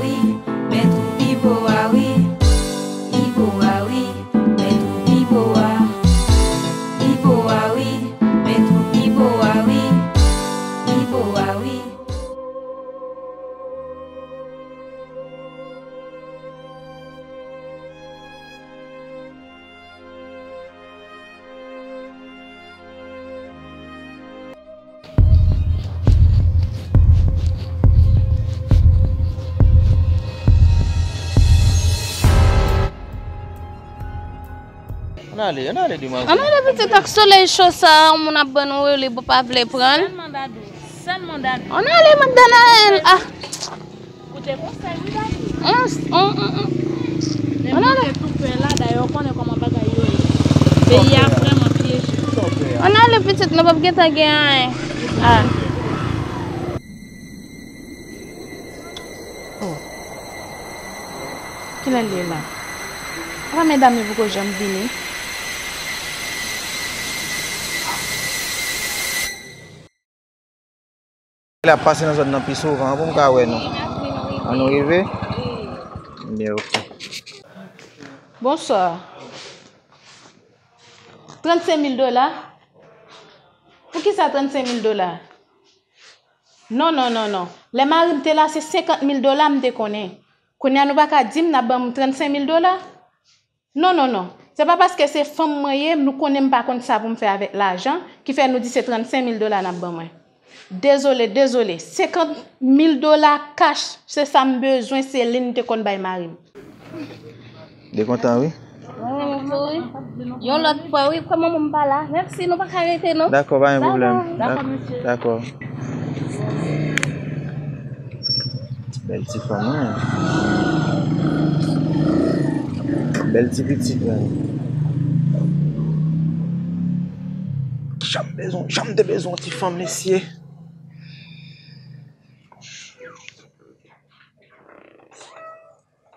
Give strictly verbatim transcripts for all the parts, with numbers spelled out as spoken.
Wi, mèt ou pi bo a wi. Pi bo a wi, mèt ou pi bo a. Pi bo a wi, mèt ou pi bo a wi. Pi bo a wi. Ann ale, ann ale demwazèl. Ann ale pitit, ak solèy cho sa, yon moun ap ban nou li, ou pa vle pran l. Sèlman Dadou, sèlman Dadou. Ann ale, Madanaël. Ah. Koute konsèy wi, Dadou. An, an, an, an. Men mwen te tou pè la, dayè ou konnen kòman bagay yo ye. Peyi a vrèman pyeje. Ann ale pitit, nou p ap gentan gen anyen. Ah. Oh. Kilè l ye la? Apa medam yo poko janm vini? Lè ap pase nan zòn nan pi souvan pou m ka wè nou. An nou rive? Ebyen, oke. Bonswa. Trannsenk mil dola? Poukisa trannsenk mil dola? Non, non, non, non. Lè mari m te la, se senkant mil dola m te konnen. Kounye a nou pa ka di m n ap ban m trannsenk mil dola? Non, non, non. Se pa paske se fanm mwen ye, nou konnen m pa konn sa pou m fè avèk lajan, ki fè nou di se trannsenk mil dola n ap ban mwen. Dezole, dezole. Senkant mil dola kach, se sa m bezwen, se li n te konn bay mari m. Li kontan, wi. Wi, m tou, wi. Yon lòt fwa, wi, kòman m pa la? Mèsi, nou pa ka rete, non. Dakò, pa gen pwoblèm. Dakò, mesye. Dakò. Bèl ti fanm, wi. Bèl ti pitit, wi. Jan m bezwen, jan m te bezwen yon ti fanm, mesye.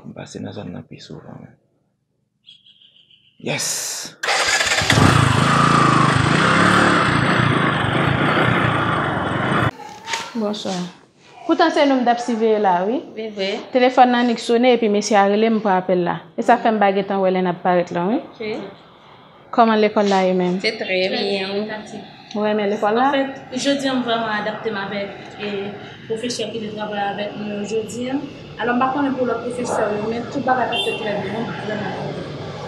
M pase nan zòn nan pi souvan, wi. Yes! Bonswa. Poutan se nou m t ap siveye la, wi. Veve. Telefòn nan annik sone epi mesye a rele m pran apèl la. E sa fè m pa gentan wè lè n ap parèt lan, wi. Ok. Kòman lekòl la ye menm? Se trè byen, wi. Ou renmen lekòl la? Anfèt, jodi a m vrèman adapte m avèk, e, pwofesè ki te travay avèk nou yo jodi a. Alò, m pa konnen pou lòt pwofesè yo, men tout bagay pase trè byen, wi, vrèman.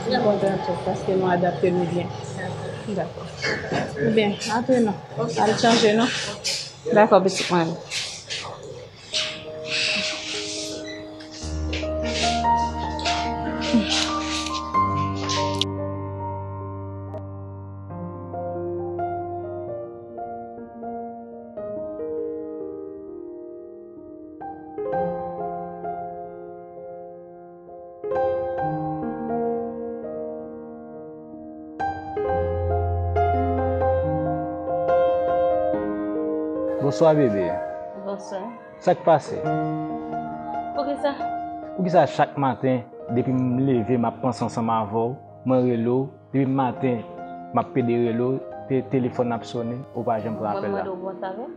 M kontan tou, paske nou adapte nou byen. Dakò. Dakò. Ebyen, antre non. Ok. Al chanje non. Dakò, pitit mwen. Bonswa, bebe. Bonswa. Sa k pase? Poukisa? Poukisa chak maten, depi m leve, m ap panse ansanm avè w, mwen rele w, depi maten, m ap pede rele w, te, telefòn ap sone, ou pa janm pran apèl la? Mwen mande w pou w antre avè m?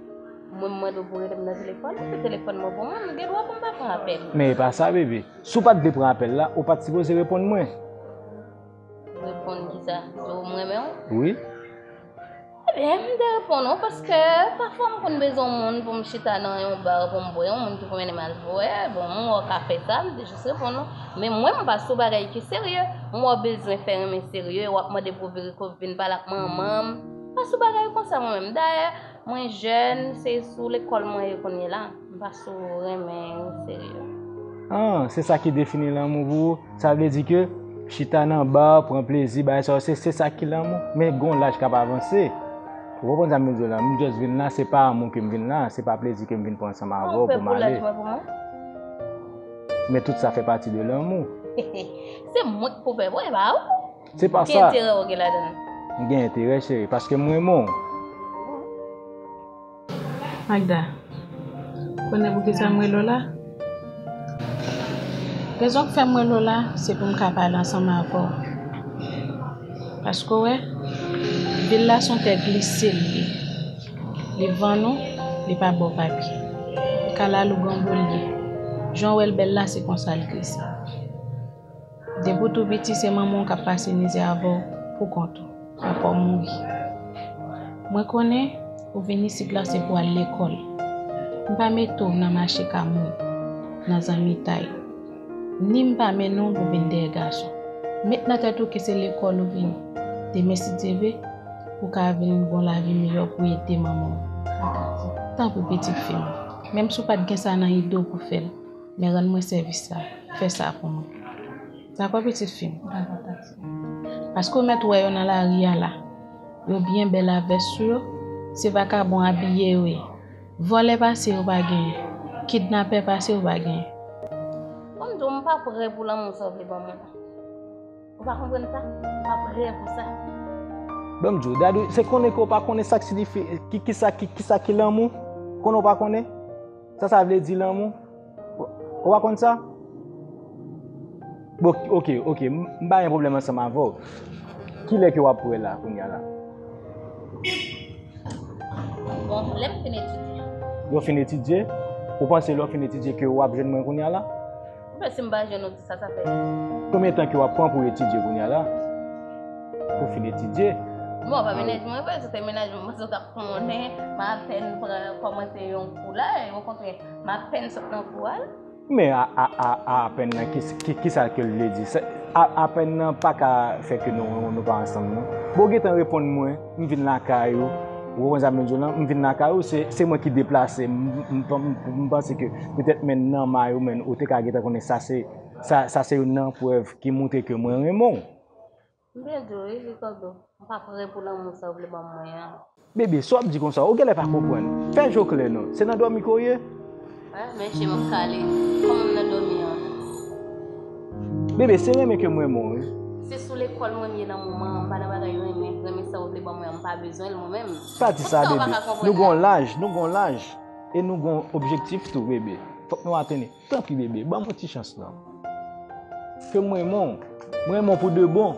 Mwen mande w pou w rele m nan telefòn? Se telefòn mwen pou mwen, m gen dwa pou m pa pran apèl. Men e pa sa, bebe. Si w pa t vle pran apèl la, ou pa t sipoze reponn mwen. Reponn kisa? Di w m renmen w? Wi. Ebyen, m te reponn ou paske pafwa m konn bezwen yon moun pou m chita nan yon ba pou m bwè, yon moun ki pou mennen m al bwè. Bon, m wè w ka fè sa, m te jis reponn ou. Men mwen, m pa sou bagay ki serye. M wè w bezwen fè renmen serye, w ap mande pou w vin, pou w vin pale ak manman m. M pa sou bagay konsa mwen menm. Dayè, mwen jèn, se sou lekòl mwen ye kounye la. M pa sou renmen serye. Ah, se sa ki defini lanmou pou ou? Sa vle di ke chita nan ba, pran plezi, bagay sa yo, se, se sa ki lanmou. Men gon laj k ap avanse. Ou konprann sa m vle di w la? M just vin la, se pa lanmou ke m vin la, se pa plezi ke m vin pran ansanm avè w pou m ale. Ou pè pou laj mwen pou mwen? Men tout sa fè pati de lanmou. Se mwen k pou pè pou, e pa ou. Se pa sa. Ki enterè ou gen ladan l? M gen enterè, cheri, paske m renmen w. Magda, konnen poukisa m rele w la? Rezon k fè m rele w la, se pou m ka pale ansanm avè w. Paske w wè, vil la se yon tè glise l ye. Li vann ou, li pa ba w papye. Li ka lalouganbo l ye. Jan w wè l bèl la, se konsa l gresi. Depi w tou piti, se manman w k ap pase mizè avè w poukont ou, papa w mouri. Mwen konnen ou vin isit la se pou al lekòl. M pa mete w nan mache ka moun, nan zanmitay. Ni m pa mennen w pou vin dèyè gason. Met nan tèt ou ke se lekòl ou vini. Demen, si Dye vle, ou ka vin gon lavi miyò pou ede manman w. Tanpri, pitit fi m. Menm si w pa t gen sa nan ide w pou fè l, men rann mwen sèvis sa. Fè sa pou mwen. Dakò, pitit fi m? Dakò, tanti. Paske w mèt wè yo nan lari a la. Yo byen bèl a vès sou yo. Se vakabon abiye yo ye. Vòlè pase yo pa genyen. Kidnapè pase yo pa genyen. Bon, m di w, m pa prè pou lanmou sa w vle ban mwen la. Ou pa konprann sa? M pa prè pou sa. Ban m di w, Dadou, se konnen ke w pa konnen sa k siyifi, ki, ki sa, ki, ki sa ki lanmou? Konnen w pa konnen? Sa sa vle di lanmou? Ou pa konn sa? Bon, oke, oke, m, m pa gen pwoblèm ansanm avè w. Kilè ke w ap prè la, kounye a la? Bon, lè m fin etidye. Lè w fin etidye? Ou panse lè w fin etidye ke w ap jwenn mwen kounye a la? Ou panse m pa jwenn ou, sa, sa fè. Konbyen tan ke w ap pran pou etidye kounye a la? Pou fin etidye? Bon, pa menaj mwen, vre, se te menaj mwen, se w t ap konnen, m apèn pran, kòmanse yon kou la, e okontrè, m apèn sot nan kou a la. Men a, a, a, a apèn nan, ki, ki, ki sa ke l vle di? Sa, a, apèn nan pa ka fè ke nou, nou pa ansanm, non. Bon, w gentan reponn mwen, m vin lakay ou, ou konprann sa m vle di w lan, m vin lakay ou, se, se mwen ki deplase, m, m, m, m panse ke petèt men nan may ou, men ou te ka gentan konnen sa se, sa, sa se youn nan prèv ki montre ke mwen renmen w. M byen di w, wi, Ricardo. M pa prè pou lanmou sa w vle ban mwen an. Bebe, sa w ap di konsa? Ou genlè pa konprann. Fè je w klè non. Se nan dòmi ke w ye? Wè, men je m ap kale. Kòman m nan dòmi an? Bebe, se renmen ke m renmen w, wi. Se sou lekòl mwen m ye nan moman an. M pa nan bagay renmen. Renmen sa w vle ban mwen an. M pa bezwen l mwen menm. Pa di sa, bebe. Nou gon laj, nou gon laj. E nou gon objektif tou, bebe. Fòk nou atenn li. Tanpri, bebe, ban m yon ti chans non. Ke m renmen w. M renmen w pou de bon.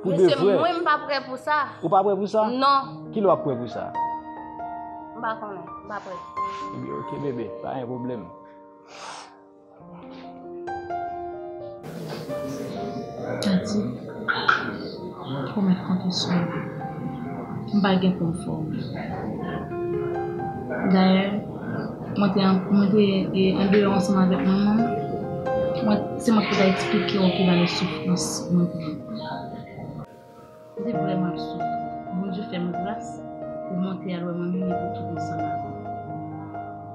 Pou de vrè. Mesye, mwen, m pa prè pou sa. Ou pa prè pou sa? Non. Kilè w ap prè pou sa? M pa konnen. M pa prè. Ebyen, oke, bebe. Pa gen pwoblèm. Tati. Ou mèt konte sou mwen. M pa gen pou m fè w. Dayè, mwen te an, mwen te, e, andeyò ansanm avèk manman m. Mwen, se mwen ki ta eksplike w ki valè soufrans mwen pran. Se vrèman ap soufri. Bondye fè m gras pou monte al wè manmi m epi tout ansanm avè m.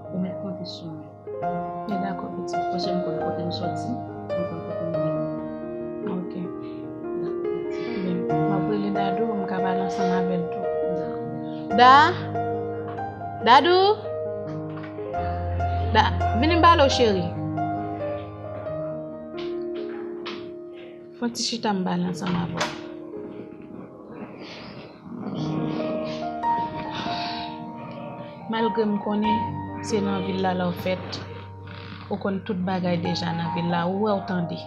Ou mèt konte sou mwen. Men dakò, pitit. Paske m konn kote m soti, m konn kote m ye. Ok. Dakò, pitit. Men, m ap rele Dadou, m ka pale ansanm avè l tou. Dakò. Da! Dadou! Da! Vini m pale w, cheri. Fè yon ti chita m pale ansanm avè w. Malgre m konnen se nan vil la la w fèt, ou konn tout bagay deja nan vil la, ou wè, ou tande.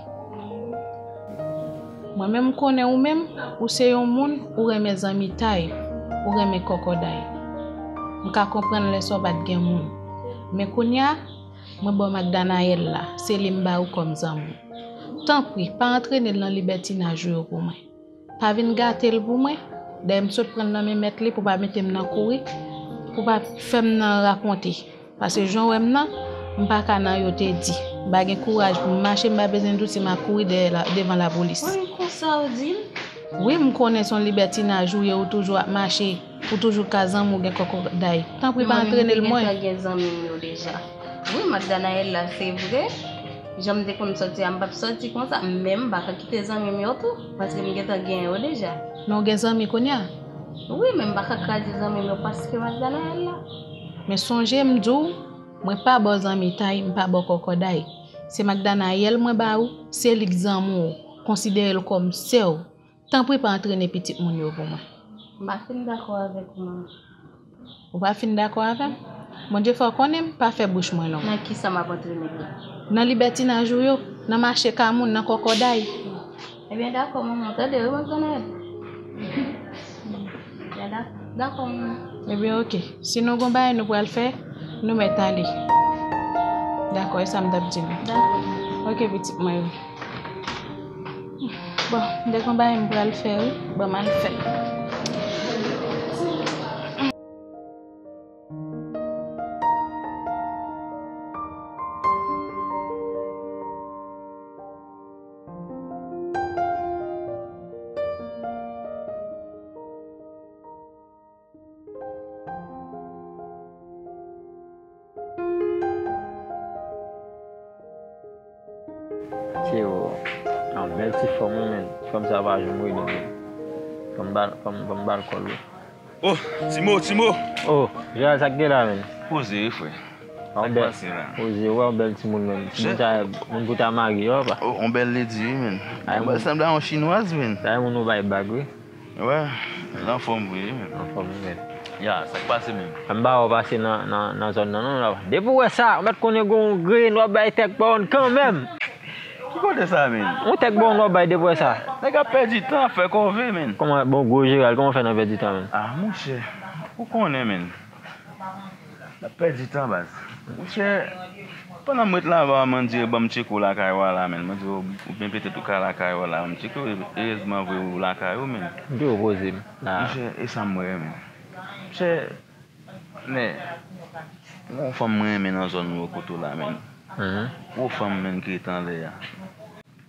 Mwen menm, m konnen ou menm, ou se yon moun, ou renmen zanmitay, ou renmen kòkòday. M ka konprann lè sa w pa t gen moun. Men kounye a, mwen ba w Magdanayèl la, se li m ba ou kòm zanmi w. Tanpri, pa antrene l nan libètinaj ou yo pou mwen. Pa vin gate l pou mwen. Dayè, m sot pran l nan men mèt li pou pa mete m nan kouri, pou pa fè m nan rakonte. Paske jan w wè m nan, m pa ka nan yo te di. M pa gen kouraj pou m mache, m pa bezwen dousi, m ap kouri dèyè la, devan lapolis. Wi, konsa w di l? Wi, m konnen se yon libètinaj ou ye, ou toujou ap mache, ou toujou ka zanmi w gen kòkòday. Tanpri, pa antrene l mwen. Mwen menm, m gentan gen zanmi m yo deja. Wi, Magdanayèl la, se vre. Jan m te konn sòti a, m p ap sòti konsa, men m pa ka kite zanmi m yo tou, paske m gentan gen yo deja. Men w gen zanmi kounye a? Wi, men m pa ka kraze zanmi m yo paske Magdanayèl la. Men sonje, m di w, mwen pa ba w zanmitay, m pa ba w kòkòday. Se Magdanayèl mwen ba ou, se li k zanmi w, konsidere l kòm sè w. Tanpri pa antrene pitit moun yo pou mwen. M pa fin dakò avèk ou, manman. Ou pa fin dakò avè m? Bondye fè w konnen m pa fè bouch mwen long. Nan kisa m ap antrene l la? Nan libètinaj ou yo, nan mache ka moun, nan kòkòday. Ebyen, dakò, manman, tande, wi, manman. Ebyen, da-, dakò, manman. Ebyen, oke. Si nou gon bagay nou pral fè, nou mèt ale. Dakò, e sa m t ap di nou. Dakò. Ok, pitit mwen yo. Bon, m te gen yon bagay m pral fè, wi. Bon, m al fè l. Tcheo, yon bèl ti fanm, wi, men. Fanm sa pa janm rele m, men. Fanm ba, fanm, fanm ba l kòl, wi. Oh, Timo, Timo! Oh, Jeral, sa k gen la, men? Poze, wi, frè. Sa k pase la? Poze, wè, yon bèl timoun, men. Timoun sa, moun pou ta marye, wè, pa? Oh, yon bèl lady, wi, men. Ay, moun sanble a yon chinwaz, men. Sa e moun ou bay bag, wi. Wè, l anfòm vre, wi, men. Anfòm, wi, men. Ya, sa k pase, men? M pa wè w pase nan, nan, nan zòn nan, non, la. Depi w wè sa, ou mèt konnen gen yon grenn w ap bay tèk pa w kanmenm. Ki kote sa, men? Yon tèk bon w ap bay depi w wè sa. Nèg ap pèdi tan, ap fè kòve, men. Kòman, bon, gwo Jeral, kòman w fè nan pèdi tan, men? Ah, monchè, ou konnen, men. N ap pèdi tan, baz. Monchè, pandan m ret laba, man di ban m tcheke w lakay ou a la, men. Man di ou, oubyen petèt ou ka lakay ou a la, m tcheke w, erezman vre ou lakay ou, men. M te opoze m la. Monchè, e sa m wè, men. Monchè, men, gen yon fanm mwen renmen nan zòn nou kote w la, men. Mhm. Gwo fanm, men, ki ret anlè a.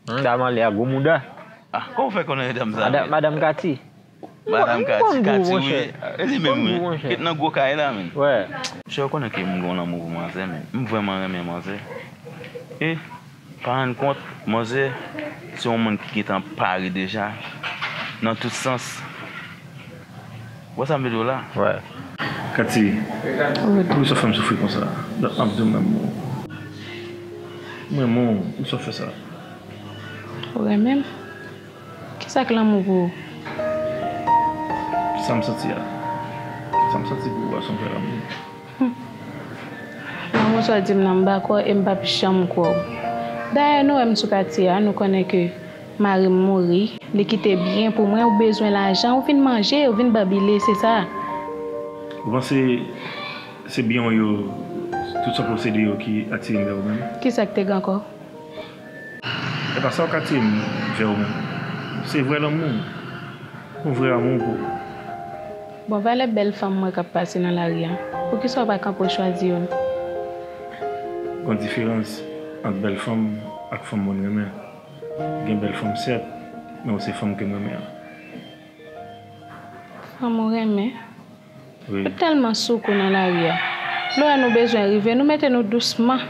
Hmm, dam anlè a gwo mouda. Ah, kòman w fè konnen dam sa, men? Madanm Kati. Madanm Kati, Kati, wi. E li menm, wi. Ki nan gwo kay la, men. Wè. Monchè, ou konnen ke m gen yon lanmou pou manzè, men. M vrèman renmen manzè. E, pa rann kont, manzè, se yon moun ki gentan pare deja, nan tout sans. Ou wè sa m vle di w la? Wè. Kati, poukisa w fè m soufri konsa? Ap di w menm, mwen, mwen, poukisa w fè sa? Ou renmen m? Kisa k lanmou pou ou? Sa m santi a. Sa m santi pou ou a, se yon vrè lanmou. Lanmou sa w di m nan, m pa kwè w e m p ap janm kwè w. Dayè, nou wè m sou katye a, nou konnen ke mari m mouri, li kite byen pou mwen, ou bezwen lajan, ou vin manje, ou vin babile, se sa. Ou panse se byen w yo, tout sa w posede yo ki atire m vè ou menm? Kisa k te gen ankò? E pa sa w ka atire m vè ou menm. Se vrè lanmou. Yon vrè amou pou ou. Bon, valè bèl fanm mwen k ap pase nan lari a. Poukisa w pa kanpe w chwazi youn? Gon diferans ant bèl fanm ak fanm moun renmen. Gen bèl fanm sèt, men ou se fanm ke m renmen an. Fanm ou renmen? Wi. Yo tèlman sou kou nan lari a. Lè w wè nou bezwen rive, nou mete nou dousman.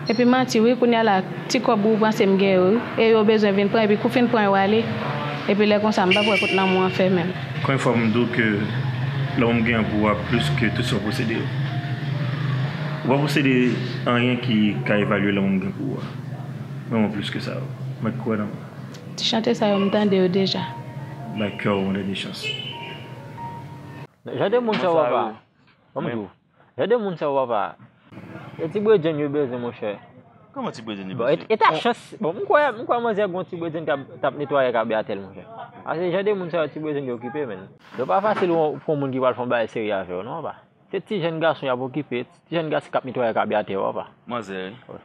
Epi manti wi, kounye a la, ti kòb ou panse m gen yo wi. E yo bezwen vin pran, epi kou fin pran yo ale. Epi lè konsa, m p ap wè kot lanmou an fèmen. Konbyen fwa m di w ke lanmou m gen pou ou a plis ke tout sa w posede yo? Ou pa posede anyen ki ka evalye lanmou m gen pou ou a. Renmen w plis ke sa yo. Mèt kwè nan mwen. Ti chante sa yo, m tande yo deja. Bay kè w yon dènye chans. Jan de moun sa yo, papa. Ban m di w. Jan de moun sa yo, papa. E ti bredjenn yo bezwen, monchè. Kòman ti bredjenn yo bezwen? Bon, e, e ta chans. Bon, m kwè, m kwè manzè gon ti bredjenn k ap, t ap netwaye kabè atè l, monchè. Paske jan de moun sa yo, ti bredjenn yo okipe, men. Yo pa fasil pou yon moun ki pral fè yon bagay serye avè w, non, papa. Se ti jèn gason y ap okipe, ti jèn gason k ap netwaye kabè atè yo, papa. Manzè, wi. Wi.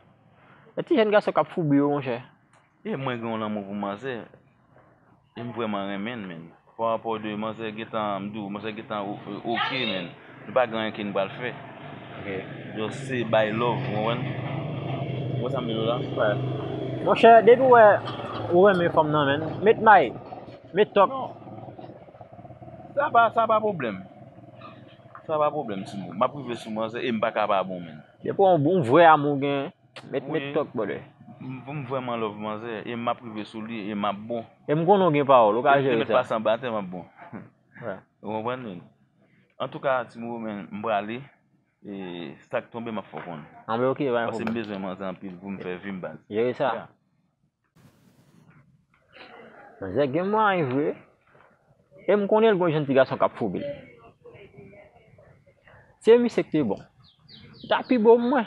E ti jèn gason k ap foubi yo, monchè. E mwen gen yon lanmou pou manzè. E m vrèman renmen l, men. Pa rapò de manzè gentan, m di w, manzè gentan o-, o-, oke, men. Nou pa gen anyen ke n pral fè. Ok. Just se bay love, ou konprann? Ou wè sa m vle di w la? Wè. Monchè, depi w wè ou renmen fanm nan, men, met may, met tòk. Non. Sa pa, sa pa pwoblèm. Sa pa pwoblèm, timoun. M ap rive sou manzè e m pa ka pa bon, men. Depi w yon bon vrè amou gen, Met, met tòk, brother. M, m vrèman love manzè, e m ap rive sou li, e m ap bon. E m konnen w gen pawòl, ou ka jere sa. Li te mèt pase anba tè, m ap bon. Ou konprann, men? Antouka, ti mo, men, m prale, e sa k tonbe, m ap fè w konnen. Anben, ok, pa gen pwoblèm. Paske m bezwen manzè anpil pou m fè vi m, baz. Jere sa. Yeah. Manzè gen mwayen vre. E m konnen l gon jèn ti gason k ap foubi l. Se misye k te bon. Li ta pi bon mwen.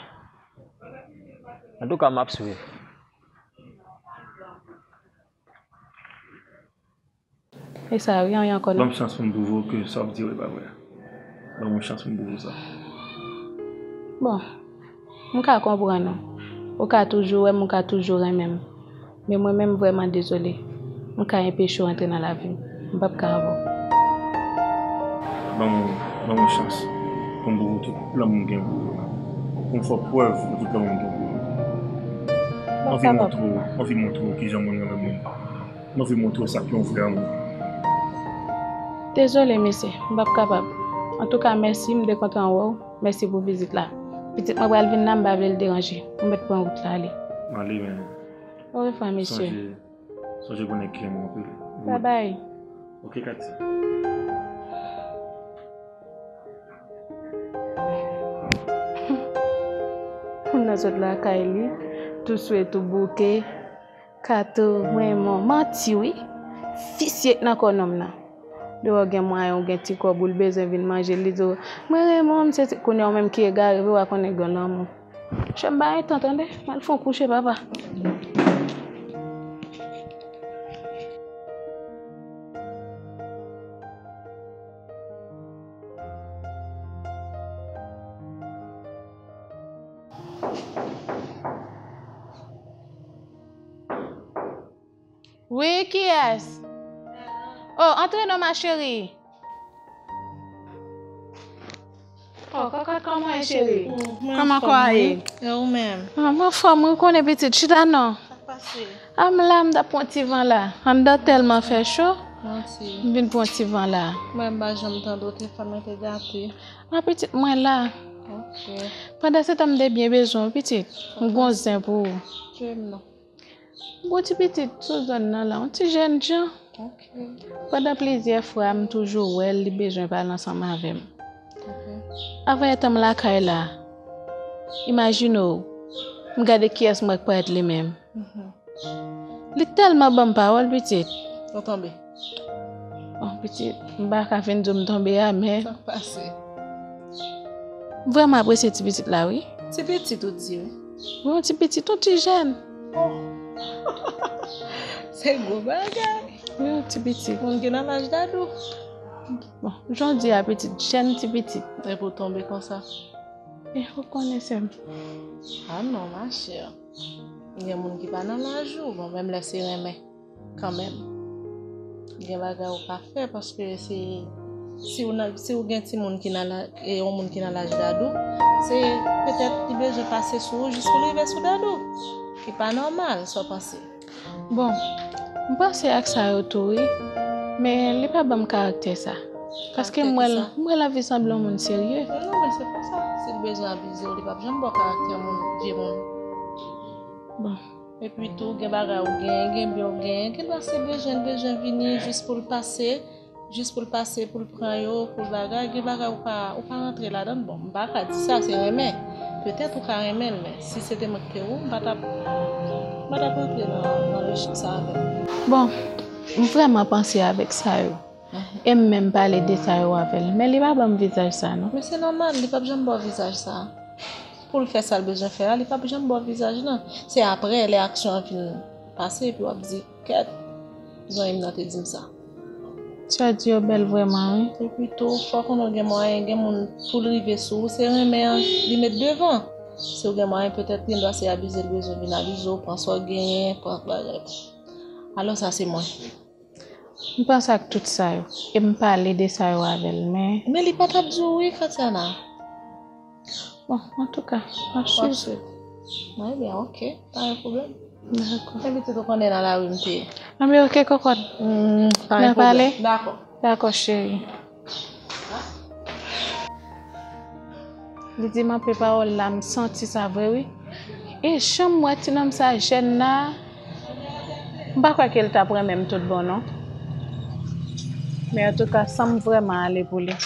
Antouka, m ap swiv. E sa, wi, anyen ankò non. Ban m chans pou m pwouve w ke sa w ap di yo e pa vre. Ban m yon chans pou m pwouve w sa. Bon. M ka konprann ou. Ou ka toujou wè m, ou ka toujou renmen m. Men mwen menm, vrèman dezole. M ka enpeche w antre nan lavi m. M p ap ka avè w. Ban mwen, ban mwen chans pou m pwouve w tout lanmou m gen pou ou. Pou m fè w prèv de tout lanmou m gen pou ou. M anvi montre w, m anvi montre w kijan mwen renmen moun. M anvi montre w sa k yon vrè amou. Dezole, mesye, m p ap kapab. Antouka, mèsi, m te kontan wè w. Mèsi pou vizit la. Pitit mwen pral vin la, m pa vle l deranje. Ou mèt pran wout la ale. Ale, men. Orevwa, mesye. Sonje, sonje konnen kè mwen anpil. Babay. Ok, Katia. Moun nan sot lakay li, tou swe, tou bouke. Kato, renmen w, manti wi. Visye k nan kò nonm nan. Depi w gen mwayen, w gen ti kòb ou, l bezwen vin manje, li di w, "Mwen renmen w, m se ti," kounye a w menm ki egare vre, w a konnen gen lanmou. Chè m pa gen tan, tande. M al fè yon kouche, papa. Wi, kiyès? Oh, antre non, ma chérie. Oh, kòkòt, kòman w ye, cheri? Kòman kò a ye? E ou menm? Ah, m anfòm, wi, ou konnen pitit. Chita non. Sa k pase? Ah, m la, m t ap pran ti van la. Anndan tèlman fè cho. Manti. M vin pran ti van la. Mwen, m pa janm tande w, telefòn mwen te gate. Ah, pitit, mwen la. Ok. Pandan se tan, m te byen bezwen w, pitit. M gon zen pou ou. Tchwe m non. Gon ti pitit sou zòn nan la, yon ti jèn jan. Ok. Pandan plizyè fwa, m toujou wè l, li bezwen pale ansanm avè m. Ok. Avan yè tan m lakay la, imajine w, m gade kiyès m wè k parèt li menm. Mhm. Li tèlman ban m pawòl, pitit. Ou tonbe? Bon, pitit, m pa ka fin di w m tonbe a, men. Sa k pase? M vrèman apresye ti pitit la, wi. Ti pitit ou di, wi? Wi, yon ti pitit, yon ti jèn. Oh. Se gwo bagay. Wi, yon ti pitit. Moun ki nan laj Dadou. Bon, jan w di a, pitit, jèn ti pitit. Epi w tonbe konsa. E, ou konnen, sè m. Ah non, ma chère. Gen moun ki pa nan laj ou, bon, menm lè se renmen, kanmenm. Gen bagay ou pa fè, paske se, si ou nan, si ou gen timoun ki nan la, e yon moun ki nan laj Dadou, se petèt li bezwen pase sou ou jis pou l rive sou Dadou. Ki pa nòmal, sa w panse? Bon, m panse ak sa yo tou, wi. Men li pa ban m karaktè sa. Paske m wè l, m wè l ap viv sanble yon moun serye. Non, non, men se pou sa. Si l bezwen abize w, li p ap janm ba w karaktè moun, vye moun. Bon. Epi tou, gen bagay ou genyen, gen byen ou genyen, gen dwa se bezwen l bezwen vini jis pou l pase, jis pou l pase, pou l pran yo, pou l bagay, gen bagay ou pa, ou pa rantre ladan l. Bon, m pa ka di sa, se renmen. Petèt ou ka renmen l, men si se te mwen ki te ou, m pa t ap, m pa t ap rantre nan, nan lojik sa avè l. Bon, m vrèman panse avèk sa yo. Mhm. E m menm pale de sa yo avè l. Men li pa ban m vizaj sa, non. Men se nòmal, li p ap janm ba w vizaj sa. Pou l fè sa l bezwen fè a, li p ap janm ba w vizaj lan. Se aprè, lè aksyon an fin pase, epi w ap di, "Kèt, zanmi m nan te di m sa." Sa di yo bèl vrèman, wi. Epi tou, fò konnen w gen mwayen, gen moun pou l rive sou ou, se renmen an li met devan. Si w gen mwayen, petèt, gen dwa se abize l bezwen vin abize w, pran sa w genyen, pran bagay. Alò, sa se mwen. M panse ak tout sa yo. E m pale de sa yo avè l, men. Men li pa t ap di w wi, Katiana. Bon, antouka, m ap swiv. Ebyen, ok, pa gen pwoblèm. Dakò. Epi tout ou konnen nan lari m te ye. Anben, ok, kòkòt. Hmm, pa gen pwoblèm. N a pale? Dakò. Dakò, cheri. Li di m anpe pawòl la, m santi sa vre wi. E jan m wè ti nonm sa jèn la, m pa kwè ke l t ap renmen m tout bon non. Men antouka, san m vrèman ale pou li.